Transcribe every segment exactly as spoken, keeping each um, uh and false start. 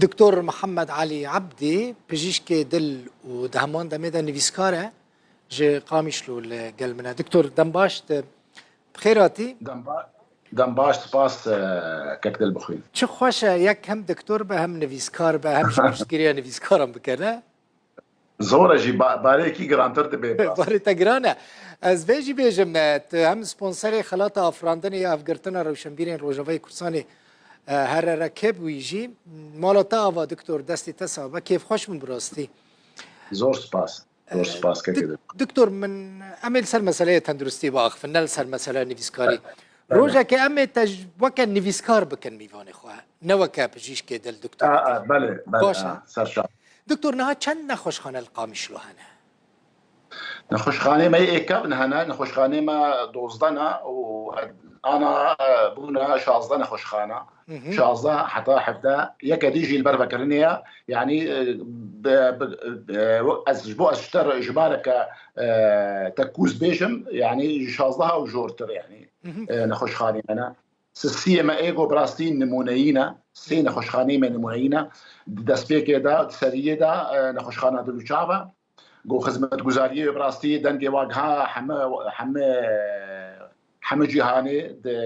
Doktor Mihemed Elî Ebdî, pijîşkê dil û di heman demê de nivîskar e, ji Qamişlo li gel min e. Doktor, dem baş, tu bi xêr hatî. Dem ba-, dem baş, spas, e, kek Dilbixwîn. Çi xweş e, yek hem doktor be, hem nivîskar be, hem ji piştgiriya nivîskaran bike, ne? Zor e jî, ba-, bareyekî girantir dibe, bi rastî. Barê te giran e. Ez vê jî bêjim, e, tu hem sponserê Xelata Afirandinê ya Hevgirtina Rewşenbîrên Rojavayê Kurdistanê, e, H R R K bûyî jî. Mala te ava, doktor, destê te sax be. Kêfxweş bûm bi rastî. Zor spas. Zor, e, spas, kekê dik-, din. Doktor, min, em ê li ser meseleya tenduristî biaxifin, ne li ser meseleya nivîskarî. Belê. Rojekê em ê te ji, weke nivîskar bikin mîvanê xwe, ne weke pijîşkê dil, doktor. A, a, belê, belê, baş e. A, serşan. Doktor, niha çend nexweşxane li Qamişlo hene? Nexweşxanê me yê kevn hene, nexweşxanê me dozdeh ne û ana, e, bûne şazdeh nexweşxane. Hı hı. Şazdeh heta hevdeh, yeke dî jî li ber vekirinê ye. Yanî, e, bi, bi, e, ez ji bo ez ji te re jimareke, e, tekûz bêjim, yanî ji şazdeh û jortir, yanî, hı hı, e, nexweşxanê me ne. Sisiyê me êgo bi rastî nimûneyî ne. Sê nexweşxaneyê me nimûneyî ne. Di destpêkê de, di seriyê de, e, nexweşxana dil û çav e. Go xizmetguzariyê bi rastî dengê wa giha heme, heme, heme cîhanê di,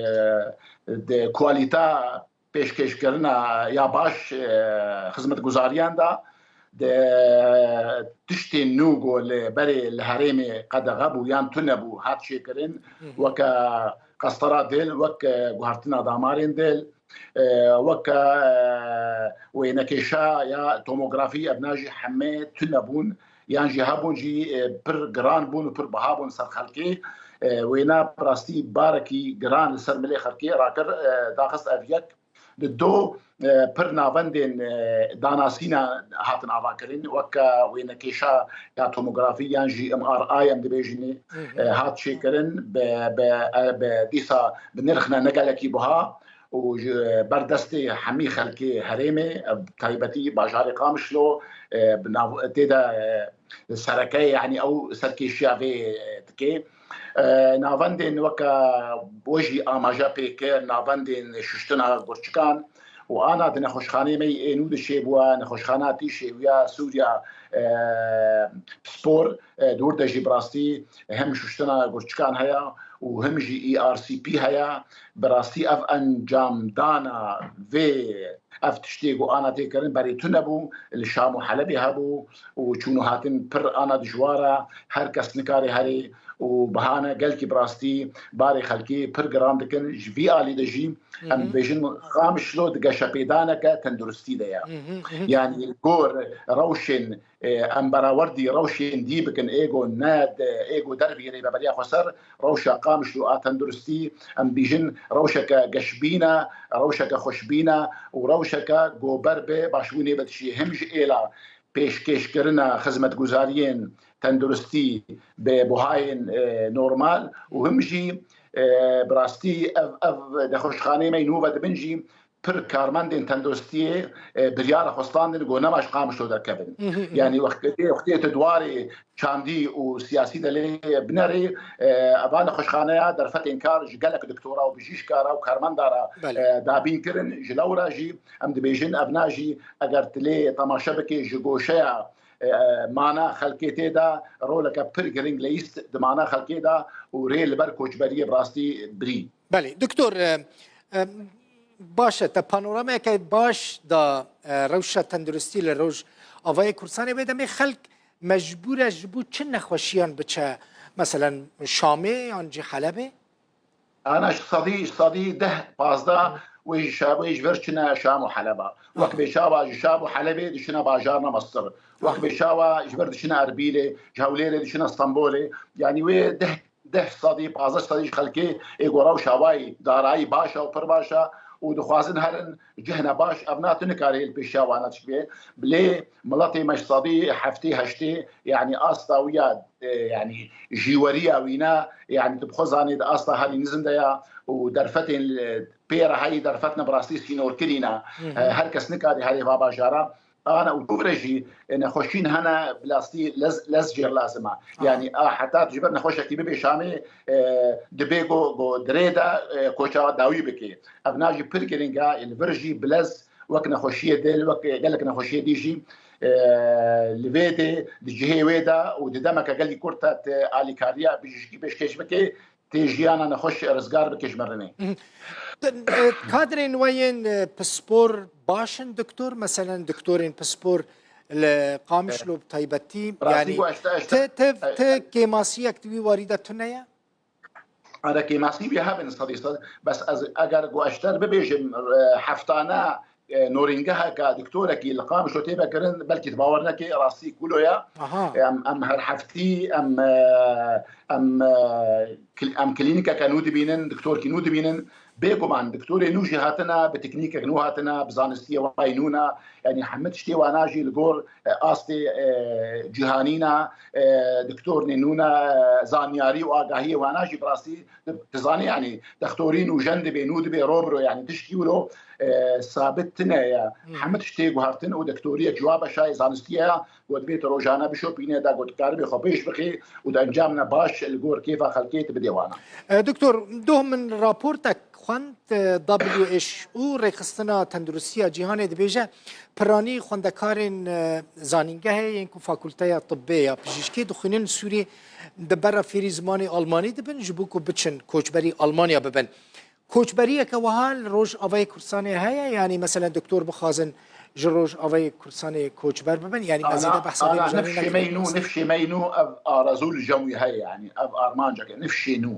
di kualîta pêşkêşkirina ya baş, e, xizmetguzariyan de, di tiştên nû ku li berê li herêmê qedexe bû yan tune bû hat çêkirin, hı hı, weke qestera dil, wek, e, guhertina damarên dil, e, weke, e, wênekêşa ya tomografî, evna jî hemê tune bûn, yan jî hebûn jî, e, pir giran bûn û pir biha bûn ser xelkê. E, wêna bi rastî barekî giran li ser milê xelkê rakir, e, daxist ev yek. Di do, e, pir navendên, e, danasîna hatin avakirin, weke wênekêşa ya tomografî yan jî M R I em dibêjin, hı hı, e, hat çêkirin, bi, bi, e, bi dîsa bi nirxina ne gelekî buha û ji ber destê hemî xelkê herêmê, e, taybetî bajarê Qamişlo, e, bi nav-, tê de, e, sereke ye, yanî ew serkêşiya vê, e, dike. E, navendên weke we jî amaje pê kir, navendên şuştina gurçikan û ana di nexweşxaneyê me yê nû de çêbûye, nexweşxana Tîşê û ya Sûriya, e, Spor, e, di wir de jî bi rastî hem şuştina gurçikan heye û hem jî E R C P heye. Bi rastî ev encamdana vê Ev tiştê ku ana tê kirin berê tune bû, li Şam û Helebê hebû û çûn û hatin pir ana dijwar e, her kes nikare herê û bihane gelkî bi rastî barê xelkê pir giran dikin. Ji vî alî de jî, hı hı, em dibêjin Qamişlo di geşepêdaneke tenduristî de ye. Hı hı, hı hı. Yanî gor rewşên, e, em berawerdî rewşên dî bikin, ê ku ne de, ê ku dervî rêveberiya xweser, rewşa Qamişlo a tenduristî, em bîjin rewşeke geşbîn e, rewşeke xweşbîn e û rewşeke ku ber bi başbûnê ve dişî. Him ji êla pêşkêşkirina xizmetguzariyên tenduristî bi buhayên, e, normal û him jî, e, bi rastî ev, ev nexweşxaneyê me yê nû ve dibin jî pir karmendên tenduristiyê, e, biryara xwe standin ku nema ji Qamişlo derkevin. Hı hı hı. Yanî wextê, wextê tu di warê çandî û siyasî de lê binerê, e, eva nexweşxaneya derfetên kar ji gelek doktora û bijîşkara û karmendara, belê, e, dabîn kirin. Ji lewra jî em dibêjin, evna jî eger tu lê temaşe bikê ji goşeya, e, mana xelkê tê de roleke pir giring leyîst di mana xelkê de û rê li ber koçberiyê bi rastî birî. Belê, doktor, e, e, baş e, te panorameyeke baş da, e, rewşa tenduristî li Rojavayê Kurdistanê. Wê demê xelk mecbûr e ji bo çi nexweşiyan biçe, meselen, Şamê yan jî Helebê? Ana ji sedî, ji sedî deh pazdeh wê ji Şa-, wê ji vir çine Şam û Heleba. Wek bê çawa ji Şam û Helebê diçine bajarna Mesir. Wek bê çawa ji vir diçine Erbîlê, ji Hewlêrê diçine Stenbolê. Yanî wê deh deh sedî, pazdeh sedî ji xelkê ê ku rewşa wayî darayî baş e û pir baş e û dixwazin herin cihne baş, ev na tu nikarî li pêşiya wana tişt bê. Bilê miletê me ji sedî heftê heştê, yanî asta wî ya, e, yanî jîweriya wî ne, yanî tu bi xwe zanî di asta herî nizm de ya û derfetên, e, pê re heyî derfet ne bi rastî sînorkirî ne. Hı hı. E, her kes nikarî herê va bajara. Ana û dûvre jî, e, nexweşîn hene, bi rastî lez, lez jêr lazim e. Aha. Yanî, a heta tu ji ber nexweşekî bibê Şamê, e, dibê go, go dirê de, e, koça dawî bikê. Ev na jî pir giring e, li vir jî bi lez wek nexweşiyê dil, wek gelek nexweşiyê dî jî, e, li vê dê, di cihê wê de û di demeke gelî kurt de tu alîkariya bijîşkî pêşkêş bike, tê jiyana nexweş rizgar bike ji mirinê. Mhm. Te-, e, kadrên we yên, e, pispor baş in, doktor? Meselen, doktorên pispor li Qamişlo bi taybetî, Rastî yanî ku eşte, eşte, te, te, e, te e, kêmasiyek di wî warî de tune ye? Ara kêmasî wî hebin sedî sed, bes ez eger ku eşter bibêjim, e, heftane, e, norîngeheke doktorekî li Qamişlo tê vekirin, belkî tu bawer nekê, rastî kulo ye. Aha. Em, em her heftî, em, e, em, e, kl-, em klînîkeke nû dibînin, doktorkî nû dibînin. Bêguman doktorê nû jî hatine, bi teknîkek nû hatine, bi zanistiyê wayî nû ne. Yanî hemû tiştê wana jî li gor, e, astê, e, cîhanî ne, e, doktornê nû ne, e, zanyarî û agahiyê wana jî bi rastî tu, tu zanî, yanî dextorî nûjen dibê, nû dibê, ro bi ro, yanî tişkî wilo, e, sabit tine ye. Hmm. Hemû tiştê guhertin û doktoriyek ji wa beşayê zanistiyê ye, ku dibê tu rojane bişopîne, da ku tu karibê xwe pêş bixî û di encamine baş li gor kêfa xelkê tu bidê wana. E, doktor, doh min raportek xwend, e, W H O, Rêxistina Tenduristiya Cîhanê dibêje, piranî xwendekarên, e, zanîngehê yên ku fakulteya tibbê ya pijîşkê dixwînin li Sûriyê di ber re fêrî zimanê almanî dibin, ji bo ku biçin koçberî Almanya bibin. Koçberiyeke wiha li Rojavayê Kurdistanê heye? Yanî meselen doktor bixwazin ji Rojavayê Kurdistanê koçber bibin? Yanî me zêde behsa vê mijarê nekiriye. Nifşê me yî nû, nifşê me yî nû, ev arezû li cem wî heye, yanî ev armanceke nifşê nû.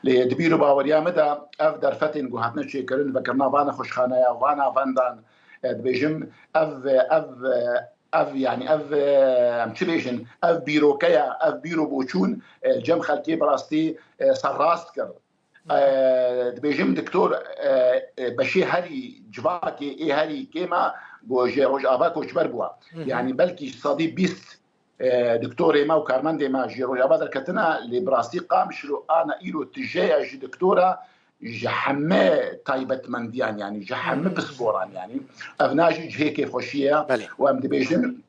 Lê di bîr û baweriya min de ev derfetên ku hatine çêkirin, vekirina va nexweşxaneya, va navendan, e, dibêjim, ev, ev, ev, yanî ev, e, em çi bêjin, ev bîrokeya, ev bîr û boçûn, e, cem xelkê bi rastî, e, serrast kir. E, dibêjim doktor, e, e, beşê herî civakê ê herî kêm e, ku ji Rojava koçber bûye. Hı hı. Yanî belkî sedî bîst, e, doktorê me û karmendê me ji Rojava derketine, lê bi rastî Qamişlo ana îro tije ye ji doktora, ji heme taybetmendiyan, yanî ji heme Hı hı. pisporan, yanî ev na jî cihê kêfxweşiyê ye. Belê. Û em dibêjin,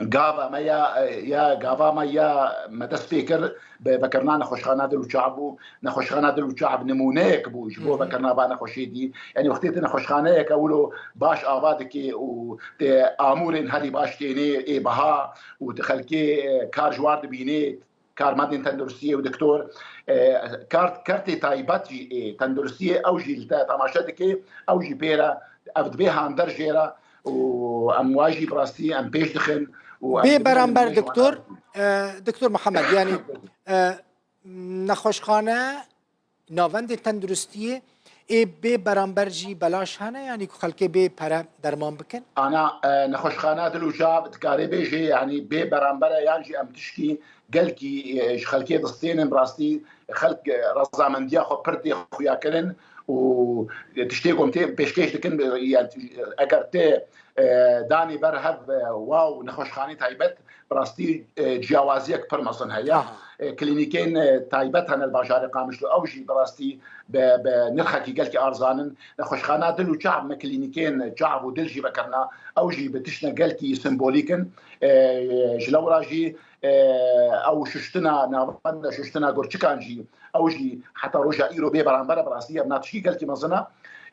gava me ya, ya gava me ya me dest pê kir, bi vekirina nexweşxana dil û çav bû. Nexweşxana dil û çav nimûneyek bû ji bo Hı hı. vekirina va nexweşê dî. Yanî wextê tu nexweşxaneyeke wilo baş ava dikê û te amûrên herî baş tênê ê biha û tu xelkê, e, kar ji war dibînê, karmendên tenduristiyê û doktor, e, kar, kertê taybet jî ê tenduristiyê ew jî li te temaşe dike, ew jî pê re, ev dibe hander jê re û em wa jî bi rastî em pêş dixin û em Bê dibînin beramber, doktor, e, doktor Mihemed, yanî, e, nexweşxane, navendê tenduristiyê ê bê beramber jî belaş hene, yanî ku xelkê bê pere derman bikin? Ana, e, nexweşxana dil û çav dikare bêjê, yanî bê beramber e, yan jî em tişkî gelkî, e, ji xelkê distênin, bi rastî xelk, e, rezamendiya xwe pir tê xuya kirin û tiştê ku em tê pêşkêş dikin, e, yanî eger tê, e, danî ber hev, e, wa û nexweşxanê taybet, bi rastî, e, ciyawaziyek pir mezin heye. Aha. E, klînîkên, e, taybet hene li bajarê Qamişlo, ew jî bi rastî bi, bi nirxekî gelkî arzan in. Nexweşxana dil û çav me klînîkên çav û dil jî vekirina. Ew jî bi tiştine gelkî simbolîk in. E, ji lewra jî, e, ew şuştina navenda şuştina gurçikan jî, ew jî heta roja îro bê beramber e, bi rastî ev na tişkî gelkî mezin e.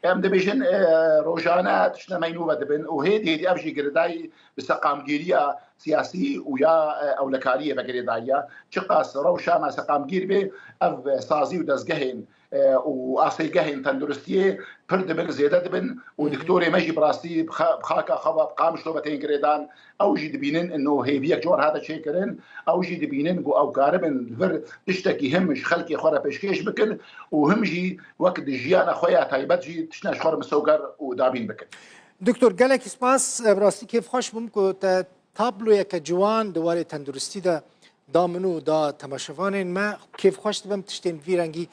Em dibêjin, e, rojane tiştine me nû ve dibin û hêdî hêdî ev jî girêdayî bi seqamgîriya siyasî û ya, e, ewlekariyê ve girêdayî ye. Çiqas rewşa me seqamgîr bê, ev, e, sazî û dezgehên, e, û asêgehên tenduristiyê pir dibin, zêde dibin û Hı hı. doktorê me jî bi rastî bi xa-, bi xaka xwe ve, bi Qamişlo ve tên girêdan. Ew jî dibînin ino hêviyek ji wan hate çêkirin. Ew jî dibînin ku ew karibin li vir tiştekî him ji xelkê xwe re pêşkêş bikin û him jî wek di jiyana xwe ya taybet jî tiştine ji xwe re misoger û dabîn bikin. Doktor, gelekî spas. Bi rastî kêfxweş bûm ku te tabloyeke ciwan di warê tenduristî de da min û da temaşevanên me. Kêfxweş dibim tiştên vî rengî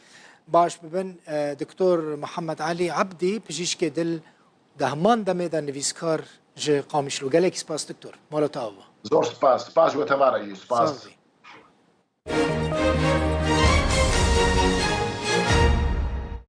baş bibin. E, Doktor Mihemed Elî Ebdî, pijîşkê dil, di heman demê de nivîskar ji Qamişlo. Gelekî spas doktor. Mala te ava. Zor spas. Spas ji we tevare jî. Spas. Sağ ol.